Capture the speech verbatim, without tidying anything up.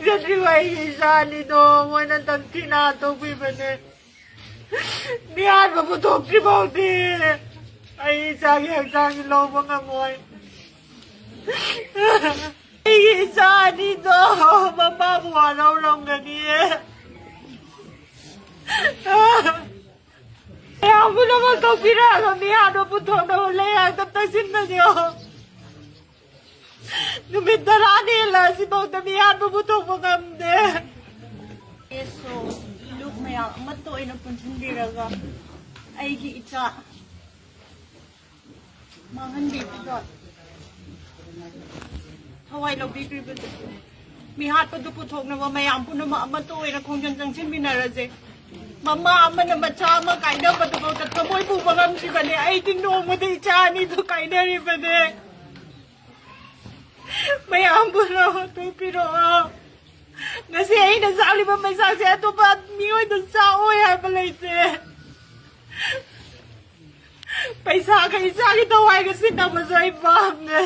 ꯆꯠꯈ꯭ꯔꯤꯕ ꯑꯩꯒꯤ ꯏꯆꯥ ꯑꯅꯤꯗꯣ ꯃꯣꯏꯅ ꯇꯝꯊꯤꯅ ꯍꯥꯠꯇꯣꯛꯄꯤꯕꯅꯦ꯫ ꯃꯤꯍꯥꯠꯄ ꯄꯨꯊꯣꯛꯇ꯭ꯔꯤ ꯐꯥꯎꯗꯤ ꯑꯩ ꯏꯆꯥꯒꯤ ꯍꯛꯆꯥꯡꯁꯤ ꯂꯧꯕ ꯉꯝꯃꯣꯏ꯫ ꯑꯩꯒꯤ ꯏꯆꯥ ꯑꯅꯤꯗꯣ ꯃꯄꯥꯕꯨ ꯋꯥꯔꯧꯔꯝꯒꯅꯤꯌꯦ꯫ ꯃꯌꯥꯝ ꯄꯨꯝꯅꯃꯛ ꯊꯣꯛꯄꯤꯔꯛꯑꯒ ꯃꯤꯍꯥꯠꯄ ꯄꯨꯊꯣꯛꯅꯕ ꯂꯩꯔꯥꯛꯇ ꯇꯩꯁꯤꯟꯕꯅꯦ꯫ ꯅꯨꯃꯤꯠ ꯇꯔꯥꯅꯤ ꯍꯦꯜꯂꯛꯑꯁꯤꯐꯥꯎꯗ ꯃꯤꯍꯥꯠꯄ ꯄꯨꯊꯣꯛꯄ ꯉꯝꯗꯦ꯫ ꯑꯦꯁꯣ ꯂꯨꯞ ꯃꯌꯥꯝ ꯑꯃꯠꯇ ꯑꯣꯏꯅ ꯄꯨꯟꯁꯤꯟꯕꯤꯔꯒ ꯑꯩꯒꯤ ꯏꯆꯥ ꯃꯥꯡꯍꯟꯕꯤꯕꯗ ꯊꯋꯥꯏ ꯂꯧꯕꯤꯈ꯭ꯔꯤꯕꯗꯨ ꯃꯤꯍꯥꯠꯄꯗꯨ ꯄꯨꯊꯣꯛꯅꯕ ꯃꯌꯥꯝ ꯄꯨꯝꯅꯃꯛ ꯑꯃꯠꯇ ꯑꯣꯏꯅ ꯈꯣꯡꯖꯪ ꯆꯪꯁꯤꯟꯃꯤꯟꯅꯔꯁꯦ꯫ ꯃꯃꯥ ꯑꯃꯅ ꯃꯆꯥ ꯑꯃ ꯀꯥꯏꯅꯕꯗꯨꯐꯥꯎꯗ ꯊꯃꯣꯏ ꯄꯨꯕ ꯉꯝꯈꯤꯕꯅꯦ꯫ ꯑꯩꯗꯤ ꯅꯣꯡꯃꯗ ꯏꯆꯥ ꯑꯅꯤꯗꯨ ꯀꯥꯏꯅꯔꯤꯕꯅꯦ꯫ ꯃꯌꯥꯝ ꯄꯨꯝꯅꯃꯛ ꯍꯥꯠꯇꯣꯛꯄꯤꯔꯛꯑꯣ꯫ ꯉꯁꯤ ꯑꯩꯅ ꯆꯥꯛꯂꯤꯕ ꯃꯩꯁꯥꯁꯦ ꯑꯇꯣꯞꯄ ꯃꯤꯑꯣꯏꯗ ꯆꯥꯛꯑꯣꯏ ꯍꯥꯏꯕ ꯂꯩꯇꯦ꯫ ꯄꯩꯁꯥꯒ ꯏꯆꯥꯒꯤ ꯊꯋꯥꯏꯒ ꯁꯤꯟꯅꯕꯁꯨ ꯑꯩ ꯄꯥꯝꯗꯦ꯫